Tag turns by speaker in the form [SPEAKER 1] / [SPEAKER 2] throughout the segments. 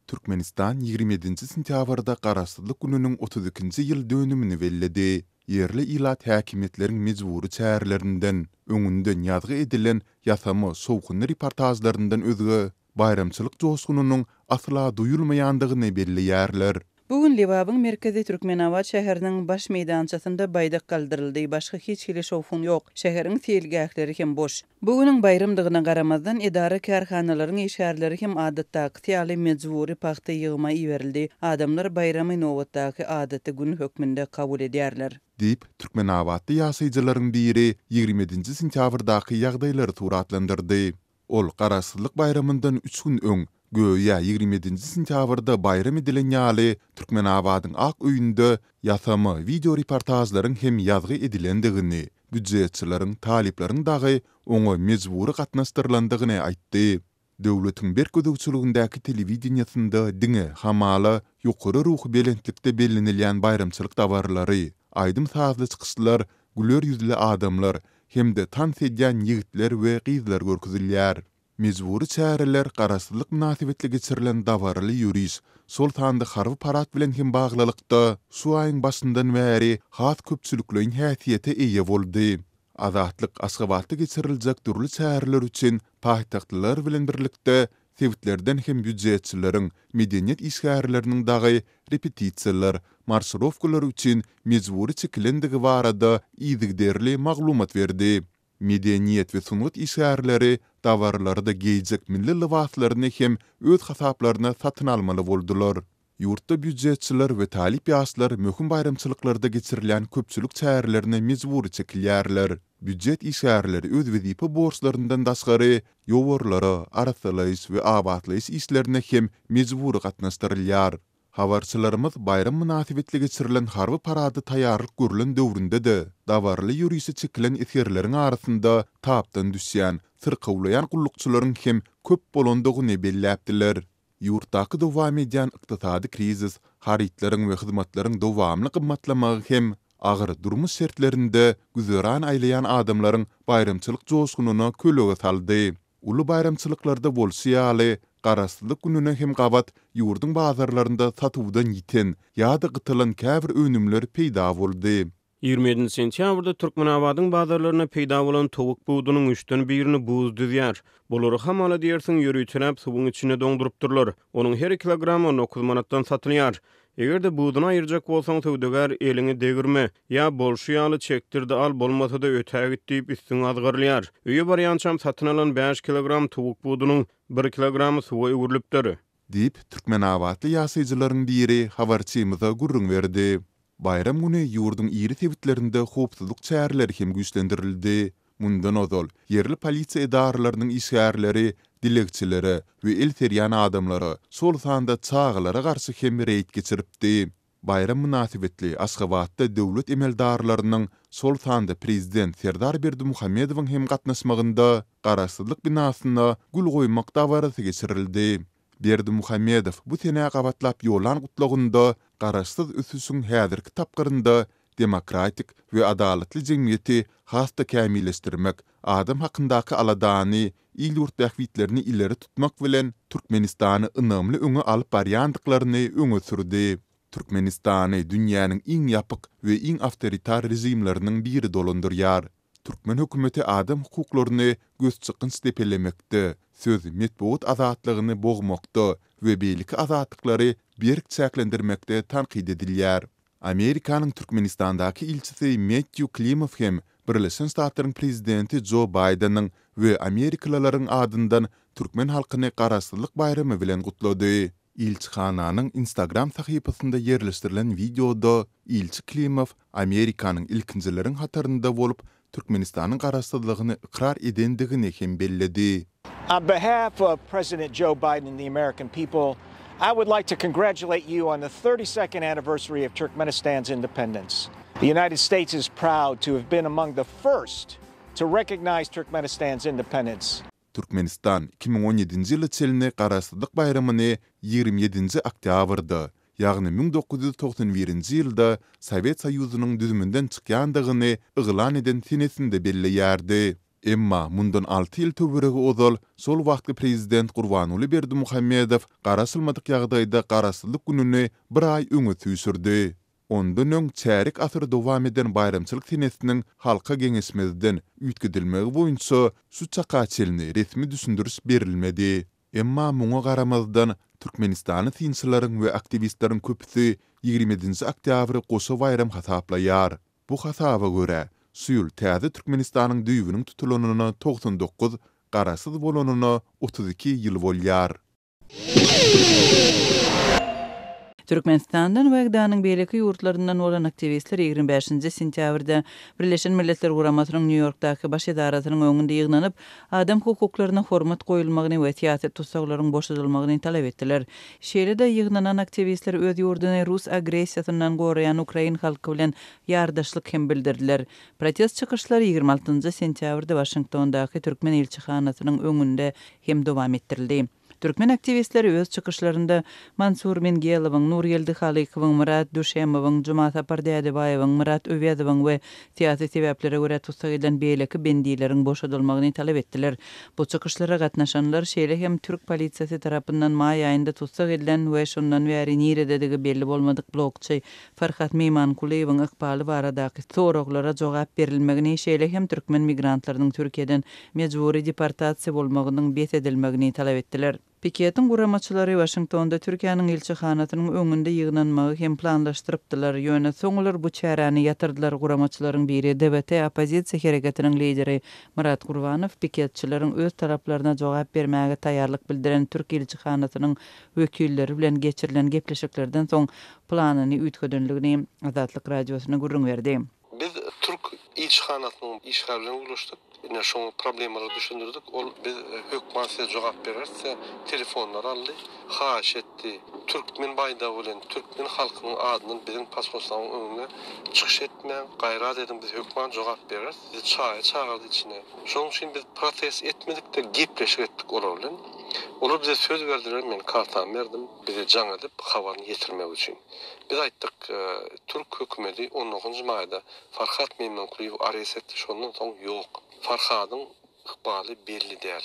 [SPEAKER 1] Türkmenistan 27-nji sentýabrda Garaşsyzlyk gününiň 32-nji ýyl dönümini belledi. Ýerli ilat häkimiýetleriň mejbury çärelerinden, öňünden ýazgy edilen ýasama şowhunly reportažlaryndan özge, baýramçylyk joşgunynyň asla duýulmaýandygyny belleýärler.
[SPEAKER 2] Bu gün Lebabyň merkezi Türkmenabat şäheriniň baş meýdançasynda baýdak galdyryldy, başga hiç hili şowhun ýok. Şäheriň seýilgähleri hem boş. Bu günüň baýramdygyna garamazdan, edara-kärhanalaryň işgärleri hem adatdakysy ýaly mejbury pagta ýygyma iberildi. Adamlar baýramy nobatdaky adaty gün hökmünde kabul edýärler.
[SPEAKER 1] Diýip, türkmenabatly ýaşaýjylaryň biri 27-nji sentýabrdaky ýagdaýlary suratlandyrdy. Ol Garaşsyzlyk baýramyndan üç gün öň, göýä 27-nji sentýabrda baýram edilen ýaly, Türkmenabadyň Ak öýünde ýasama wideoreportažlaryň hem ýazgy edilendigini, býujetçileriň, talyplaryň dagy oňa mejbury gatnaşdyrylandygyny aýtdy. Döwletiň berk gözegçiligindäki telewideniýesinde diňe, hamala, ýokary ruhubelentlikde bellenilýän baýramçylyk dabaralary, aýdym-sazly çykyşlar, güler ýüzli adamlar hem-de tans edýän ýigitler we gyzlar görkezilýär. Mejbury çäreler Garaşsyzlyk mynasybetli geçirilen dabaraly ýöriş, şol sanda harby parad bilen hem baglylykda, şu aýyň başyndan bäri has köpçülikleýin häsiýete eýe boldy. Azatlyk Aşgabatda geçiriljek dürli çäreler üçin paýtagtlylar bilen birlikde sebitlerden hem býujetçileriň, medeniýet işgärleriniň dagy repetisiýalar, marşirowkalar üçin mejbury çekilendigi barada yzygiderli maglumat berdi. Medeniýet we sungat işgärleri dabaralarda geýjek milli lybaslaryny hem öz hasaplaryna satyn almaly boldular. Ýurtda býujetçiler we talyp ýaşlar möhüm baýramçylyklarda geçirilýän köpçülik çärelerine mejbury çekilýärler. Býujet işgärleri öz wezipe borçlaryndan daşgary ýowarlara, arassalaýyş we abatlaýyş işlerine hem mejbury gatnaşdyrylýar. Habarçylarymyz baýram mynasybetli geçirilen harby parada taýýarlyk görlen döwründe-de, dabaraly ýörişe çekilen esgerleriň arasynda tapdan düşýän, syrkawlaýan gullukçylaryň hem köp bolandygyny belläpdiler. Ýurtdaky dowam edýän ykdysady krizis, harytlaryň we hyzmatlaryň dowamly gymmatlamagy hem agyr durmuş şertlerinde güzeran aýlaýan adamlaryň baýramçylyk joşgunyna kölege saldy. Uly baýramçylyklarda bolşy ýaly, Garaşsyzlyk gününe hem gabat ýurduň bazarlarynda satuwdan ýiten ýa-da gytalan käbir önümler peýda boldy.
[SPEAKER 3] 27 sentýabrda Türkmenabadyň bazarlarynda peýda bolan towuk budunyň üçden birini buz düzýär. Bulary hamala diýersiň ýöriteläp suwuň içinde doňdurypdyrlar. Onuň her kilogramy 19 manatdan satylýar. Eger-de buduny aýyrjak bolsaň, söwdagär eliňi degirme, ýa bolşy ýaly çekdir-de al, bolmasa-da ötägit diýip üstüňe azgyrylýar. Öýe barýançam satyn alan bäş kilogram towuk budunyň bir kilogramy suwa öwrülipdir.
[SPEAKER 1] Diýip, türkmenabatly ýaşaýjylaryň biri habarçymyza gürrüň berdi. Baýram güni ýurduň iri sebitlerinde howpsuzlyk çäreleri hem güýçlendirildi. Mundan ozal, ýerli polisiýa edaralarynyň işgärleri dilegçilere we el serýän adamlara, şol sanda çagalara garşy hem reýd geçiripdi. Baýram mynasybetli Aşgabatda döwlet emeldarlarynyň, şol sanda prezident Serdar Berdimuhamedowyň hem gatnaşmagynda Garaşsyzlyk binasyna gül goýmak dabarasy geçirildi. Berdimuhamedow bu senä gabatlap ýollan gutlagynda garaşsyz ösüşiň häzirki tapgyrynda demokratik we adalatly jemgyýeti has-da kämilleşdirmek, adam hakyndaky aladany, il-ýurt bähbitlerini ileri tutmak bilen, Türkmenistany ynamly öňe alyp barýandyklaryny öňe sürdi. Türkmenistany dünýäniň iň ýapyk we iň awtoritar režimleriniň biri dolandyrýar. Türkmen hökümeti adam hukuklaryny gözçykgynç depelemekde, söz, metbugat azatlygyny bogmakda we beýleki azatlyklary berk çäklendirmekde tankyt edilýär. Amerikanyň Türkmenistandaky ilçisi Mettýu Klimow hem Birleşen Ştatlaryň prezidenti Jo Baýdeniň we amerikalylaryň adyndan türkmen halkyny Garaşsyzlyk baýramy bilen gutlady. Ilçihananyň Instagram sahypasynda ýerleşdirilen wideoda ilçi Klimow Amerikanyň ilkinjileriň hatarynda bolup Türkmenistanyň garaşsyzlygyny ykrar edendigini hem belledi.
[SPEAKER 4] On behalf of President Joe Biden and the American people, I would like to congratulate you on the 32nd anniversary of Turkmenistan's independence. The United States is proud to have been among the first to recognize Turkmenistan's independence.
[SPEAKER 1] Türkmenistan 2017-nji ýyla çenli Garaşsyzlyk baýramyny 27-nji oktýabrda, ýagny 1991-nji ýylda Sowet Soýuzynyň düzüminden çykýandygyny yglan eden senesinde belleýärdi. Emma mundan alty ýyl töweregi ozal şol wagtky prezident Gurbanguly Berdimuhamedow garaşylmadyk ýagdaýda Garaşsyzlyk gününi bir aý öňe süýşürdi. Ondan öň çärýek asyr dowam eden baýramçylyk senesiniň halka geňeşmezden üýtgedilmegi boýunça şu çaka çenli resmi düşündiriş berilmedi. Emma muňa garamazdan, türkmenistanly synçylaryň we aktiwistleriň köpüsi 27-nji oktýabry goşa baýram hasaplaýar. Bu hasaba görä, şu ýyl täze Türkmenistanyň düýbüniň tutulanyna 99, garaşsyz bolanyna 32 ýyl bolýar.
[SPEAKER 2] Türkmenistandan we GDA-nyň beýleki ýurtlaryndan bolan aktiwistler 25-nji sentýabrda Birleşen Milletler Guramasynyň Nýu-Ýorkdaky baş edarasynyň öňünde ýygnanyp, adam hukuklaryna hormat goýulmagyny we syýasy tussaglaryň boşadylmagyny talap etdiler. Şeýle-de, ýygnanan aktiwistler öz ýurduny rus agressiýasyndan goraýan ukrain halky bilen ýardaşlyk hem bildirdiler. Protest çykyşlary 26-njy sentýabrda Waşingtondaky türkmen ilçihanasynyň öňünde hem dowam etdirildi. Türkmen aktiwistleri öz çykyşlarynda Mansur Mingelowyň, Nurgeldi Halykowyň, Myrat Düşemowyň, Jumasapar Dädebaýewiň, Myrat Öwezowyň we syýasy sebäplere görä tussag edilen beýleki bendileriň boşadylmagyny talap etdiler. Bu çykyşlara gatnaşanlar şeýle hem türk polisiýasy tarapyndan maý aýynda tussag edilen we şondan bäri nirededigi belli bolmadyk blogçy Farhat Meýmankulyýewiň ykbaly baradaky soraglara jogap berilmegini, şeýle hem türkmen migrantlarynyň Türkiýeden mejbury deportasiýa bolmagynyň bes edilmegini talap etdiler. Piketiň guramaçylary Waşingtonda Türkiýäniň ilçihanasynyň öňünde ýygnanmagy hem planlaşdyrypdylar, ýöne soň olar bu çäräni ýatyrdylar. Guramaçylaryň biri DWT oppozisiýa hereketiniň lideri Myrat Gurbanow piketçileriň öz talaplaryna jogap bermäge taýýarlyk bildiren türk ilçihanasynyň wekilleri bilen geçirilen gepleşiklerden soň planyny üýtgedenligini Azatlyk Radiosyna gürrüň berdi.
[SPEAKER 5] Biz türk ilçihanasynyň işgäri bilen gürleşdik. Ine şoňa problemalary düşündirdik. Ol biz hökman size jogap bereris diýse telefonlary aldy. Haýyş etdi. Türkmen baýdagy bilen türkmen halkynyň adyndan biziň posolstwamyň öňünde çykyş etmäň. Gaýrat ediň biz hökman jogap bereris. Bizi çaýa çagyrdy içine. Şonuň üçin biz protest etmedik-de gepleşik etdik olar bilen. Olar bize söz berdiler men kartamy berdim bize jaň edip habaryny ýetirmek üçin. Biz aýtdyk türk hökümedi on dokuzynjy maýda Farhat Meýmankulyýewi arest etdi şondan soň ýok. Farhadyň ykbaly belli däl.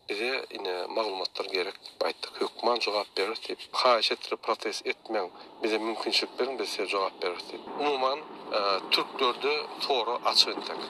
[SPEAKER 5] Bize ine maglumatlar gerek diýip aýtdyk. Hökman jogap bereris diýip haýyş etdiler protest etmäň bize mümkinçilik beriň biz size jogap bereris diýip. Umuman türklerde sorag açyk entek.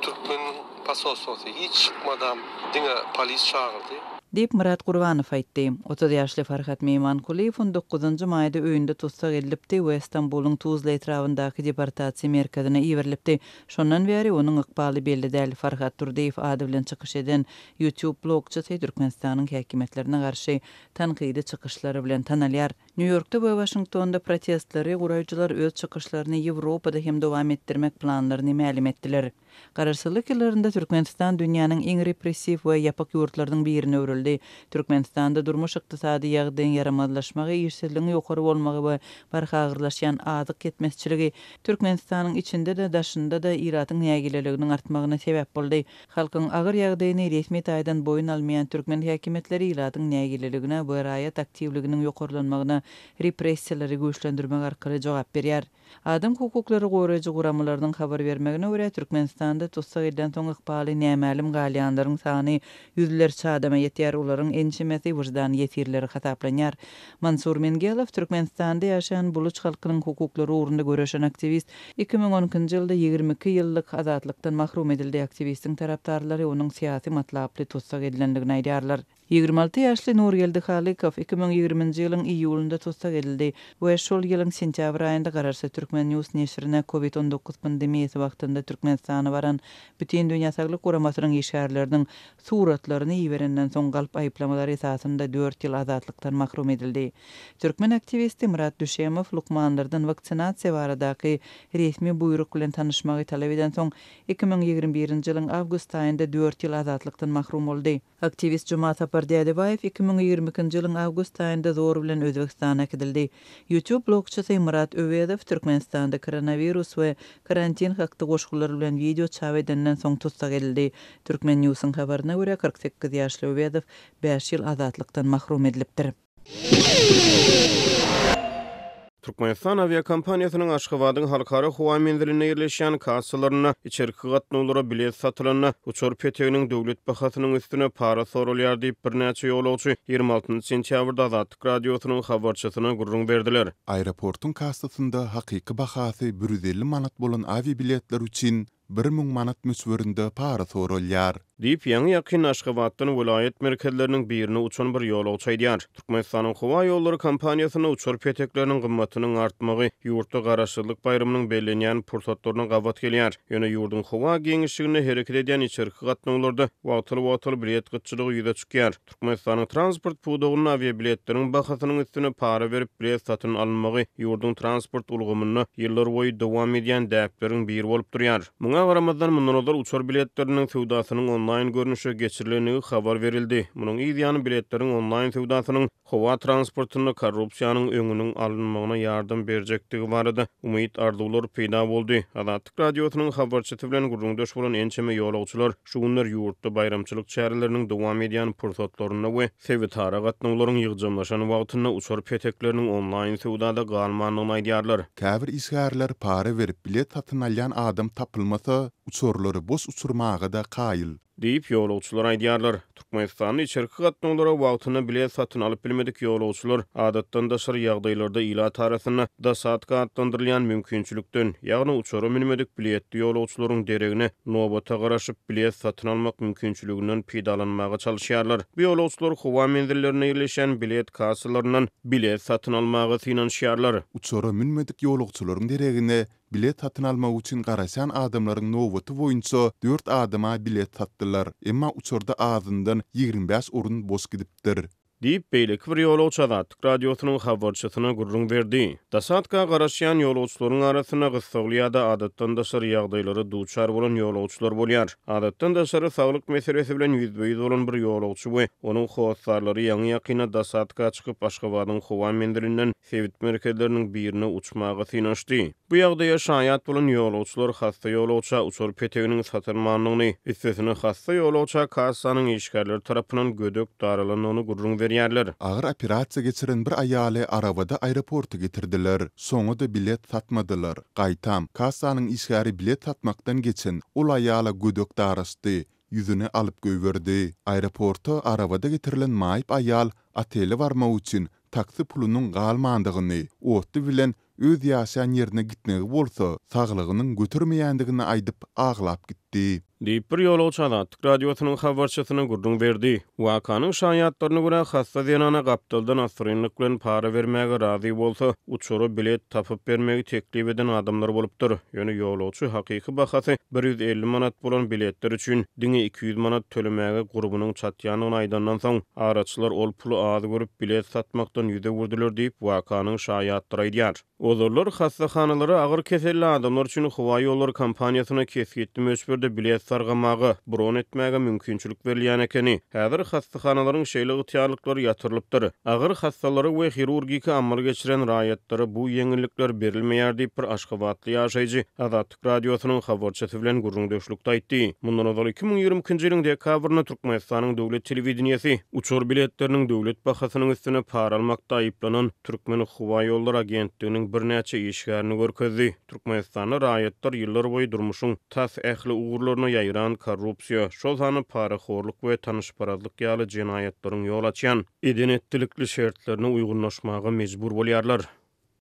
[SPEAKER 5] Türkmeniň posolstwosy hiç çykmadam diňe polis çagyrdy.
[SPEAKER 2] Diýip, Myrat Gurbanow aýtdy. 30 ýaşly Farhat Meýmankulyýew on dokuzynjy maýda öýünde tussag edilipdi we Stambulyň Tuzla etrabyndaky deportasiýa merkezine iberilipdi. Şondan bäri onuň ykbaly belli däl. Farhat Durdyýew ady bilen çykyş eden YouTube blogçysy Türkmenistanyň häkimiýetlerine garşy tankydy çykyşlary bilen tanalýar. Nýu-Ýorkda we Waşingtonda protestleri guraýjylar öz çykyşlaryny Ýewropada hem dowam etdirmek planlaryny mälim etdiler. Garaşsyzlyk ýyllarynda Türkmenistan dünýäniň iň repressiw we ýapyk ýurtlarynyň birine öwrüldi. Türkmenistanda durmuş-ykdysady ýagdaýyň ýaramazlaşmagy, işsizligiň ýokary bolmagy we barha agyrlaşýan azyk ýetmezçiligi Türkmenistanyň içinde-de, daşynda-da ilatyň nägileliginiň artmagyna sebäp boldy. Halkyň agyr ýagdaýyny resmi taýdan boýun almaýan türkmen häkimiýetleri ilatyň nägileligine we raýat aktiwliginiň ýokarlanmagyna repressiýalary güýçlendirmek arkaly jogap berýär. Adam hukuklary goraýjy guramalarynyň habar bermegine görä, Türkmenistanda tussag edilensoň ykbaly nämälim galýanlaryň sany ýüzlerçe adama ýetýär, olaryň ençemesi wyždan ýesirleri hasaplanýar. Mansur Mengelow Türkmenistanda ýaşaýan buluç halkynyň hukuklary ugrunda göreşen aktiwist, 2012-nji ýylda 22 ýyllyk azatlykdan mahrum edildi. Aktiwistiň tarapdarlary onuň syýasy matlaply tussag edilendigini aýdýarlar. 26 ýaşly Nurgeldi Halykow 2020-nji ýylyň iýulynda tussag edildi we şol ýylyň sentýabr aýynda Garaşsyz Türkmen News neşirine Covid 19 pandemiýasy wagtynda Türkmenistana baran Bütindünýä Saglyk Guramasynyň işgärleriniň suratlaryny iberenden soň galp aýyplamalar esasynda dört ýyl azatlykdan mahrum edildi. Türkmen aktiwisti Myrat Düşemow lukmanlardan waksinasiýa baradaky resmi buýruk bilen tanyşmagy talap edensoň, 2021-nji ýylyň awgust aýynda dört ýyl azatlykdan mahrum boldy. Aktiwist Jumasapar Dädebaýew 2022-nji ýylyň awgust aýynda zor bilen Özbegistana äkidildi. YouTube blogçysy Myrat Öwezow Türkmenistanda koronawirus we karantin hakda goşgular bilen wideo çap edenden soň tussag edildi. Turkmen Newsiň habaryna görä, 48 ýaşly Öwezow bäş ýyl azatlykdan mahrum edilipdir.
[SPEAKER 3] Türkmenistan awiakompaniýasynyň Aşgabadyň Halkara howa menzilinde ýerleşýän kassalarynda içerki gatnawlara bilet satylanda, uçar peteginiň döwlet bahasynyň üstüne para soralýar diýip, birnäçe ýolagçy 26 sentýabrda Azatlyk Radiosynyň habarçysyna gürrüň berdiler.
[SPEAKER 1] Aeroportuň kassasynda hakyky bahasy 150 manat bolan awiabiletler üçin 1000 manat möçberinde para soralýar.
[SPEAKER 3] Diýip, ýaňy-ýakynda Aşgabatdan welaýat merkezleriniň birine uçan bir ýolagçy aýdýar. Türkmenistanyň howa ýollary kompaniýasynda uçar petekleriniň gymmatynyň artmagy ýurtda Garaşsyzlyk baýramynyň bellenýän pursatlaryna gabat gelýär. Ýöne ýurduň howa giňişliginde hereket edýän içerki gatnawlarda wagtal-wagtal bilet gytçylygy ýüze çykýar. Türkmenistanyň transport pudagynda awiabiletleriň bahasynyň üstüne para berip bilet satyn alynmagy ýurduň transport ulgamynda ýyllarboýy dowam edýän däpleriň biri bolup durýar. Muňa garamazdan, mundan ozal uçar biletleriniň söwdasynyň onlaýn görnüşe geçirilendigi habar berildi. Munuň yz ýany biletleriň onlaýn söwdasynyň howa transportynda korrupsiýanyň öňüniň alynmagyna ýardam berjekdigi barada umyt-arzuwlar peýda boldy. Azatlyk Radiosynyň habarçysy bilen gürrüňdeş bolan ençeme ýolagçylar Şu günler ýurtda baýramçylyk çäreleriniň dowam edýän pursatlarynda we sebitara gatnawlaryň ýygjamlaşan wagtynda uçar petekleriniň onlaýn söwdada galmandygyny aýdýarlar.
[SPEAKER 1] Käbir işgärler para berip bilet satyn alýan adam tapylmasa, uçarlary boş uçurmaga-da kaýyl.
[SPEAKER 3] Diýip, ýolagçylar aýdýarlar. Türkmenistanda içerki gatnawlara wagtynda bilet satyn alyp bilmedik ýolagçylar adatdan daşary ýagdaýlarda ilat arasynda dosadka atlandyrylýan mümkinçilikden, ýagny uçara münmedik biletli ýolagçylaryň deregine nobata garaşyp bilet satyn almak mümkinçiliginden peýdalanmaga çalyşýarlar. Bu ýolagçylar howa menzillerinde ýerleşýän bilet kassalaryndan bilet satyn almaga synanyşýarlar.
[SPEAKER 1] Uçara münmedik ýolagçylaryň deregine Bilet satyn almak üçin garaşan adamlaryň nobaty boýunça dört adama bilet satdylar, emma uçarda azyndan 25 orun boş gidipdir.
[SPEAKER 3] Diýip, beýleki bir ýolagçy Azatlyk Radiosynyň habarçysyna gürrüň berdi. Dosadka garaşýan ýolagçylaryň arasynda gyssagly ýa-da adatdan daşary ýagdaýlara duçar bolan ýolagçylar bolýar. Adatdan daşary saglyk meselesi bilen ýüzbe-ýüz bolan bir ýolagçy we onuň hossarlary ýaňy-ýakynda dosadka çykyp, Aşgabadyň howa menzilinden sebit merkezleriniň birine uçmaga synanyşdy. Bu ýagdaýa şaýat bolan ýolagçylar hassa ýolagça uçar peteginiň satylmandygyny, üstesine hassa ýolagça kassanyň işgärleri tarapyndan gödek daralandygyny gürrüň berýärler.
[SPEAKER 1] Agyr operasiýa geçiren bir aýaly arabada aeroporta getirdiler. Şoňa-da bilet satmadylar. Gaýtam, kassanyň işgäri bilet satmakdan geçen ol aýala gödek daraşdy, ýüzüni alyp goýberdi. Aeroporta arabada getirilen maýyp aýal otele barmak üçin taksi pulunyň galmandygyny, otly bilen öz ýaşaýan ýerine gitmegi bolsa, saglygynyň götermeýändigini aýdyp, aglap gitdi.
[SPEAKER 3] Diýip, bir ýolagçy Azatlyk Radiosynyň habarçysyna gürrüň berdi. Wakanyň şaýatlaryna görä, hassa zenana gapdaldan assyrynlyk bilen para bermäge razy bolsa, uçara bilet tapyp bermegi teklip eden adamlar bolupdyr. Ýöne ýolagçy hakyky bahasy 150 manat bolan biletler üçin diňe 200 manat tölemäge gurbunyň çatýandygyny aýdandan soň, araçylar ol puly az görüp, bilet satmakdan ýüz öwürdiler diýip, wakanyň şaýatlary aýdýar. Ozallar hassahanalara agyr keselli adamlar üçin howaýollary kompaniýasyna kesgitli möçberde bilet sargamaga, bron etmäge mümkinçilik berilýän ekeni. Häzir hassahanalaryň şeýle ygtyýarlyklary ýatyrylypdyr. Agyr hassalara we hirurgiki amal geçiren raýatlara bu ýeňillikler berilmeýär diýip, bir aşgabatly ýaşaýjy Azatlyk Radiosynyň habarçysy bilen gürrüňdeşlikde aýtdy. Mundan ozal 2022-nji ýylyň dekabrynda Türkmenistanyň döwlet telewideniýesi uçar biletleriniň döwlet bahasynyň üstüne para almakda aýyplanan Türkmenhowaýollary agentliginiň birnäçe işgärini görkezdi. Türkmenistanda raýatlar ýyllarboýy durmuşyň tas ähli ugurlaryna ýaýran korrupsiýa, şol sanda parahorluk we tanyşparazlyk ýaly jenaýatlaryň ýol açýan eden-etdilikli şertlerine uýgunlaşmaga mejbur bolýarlar.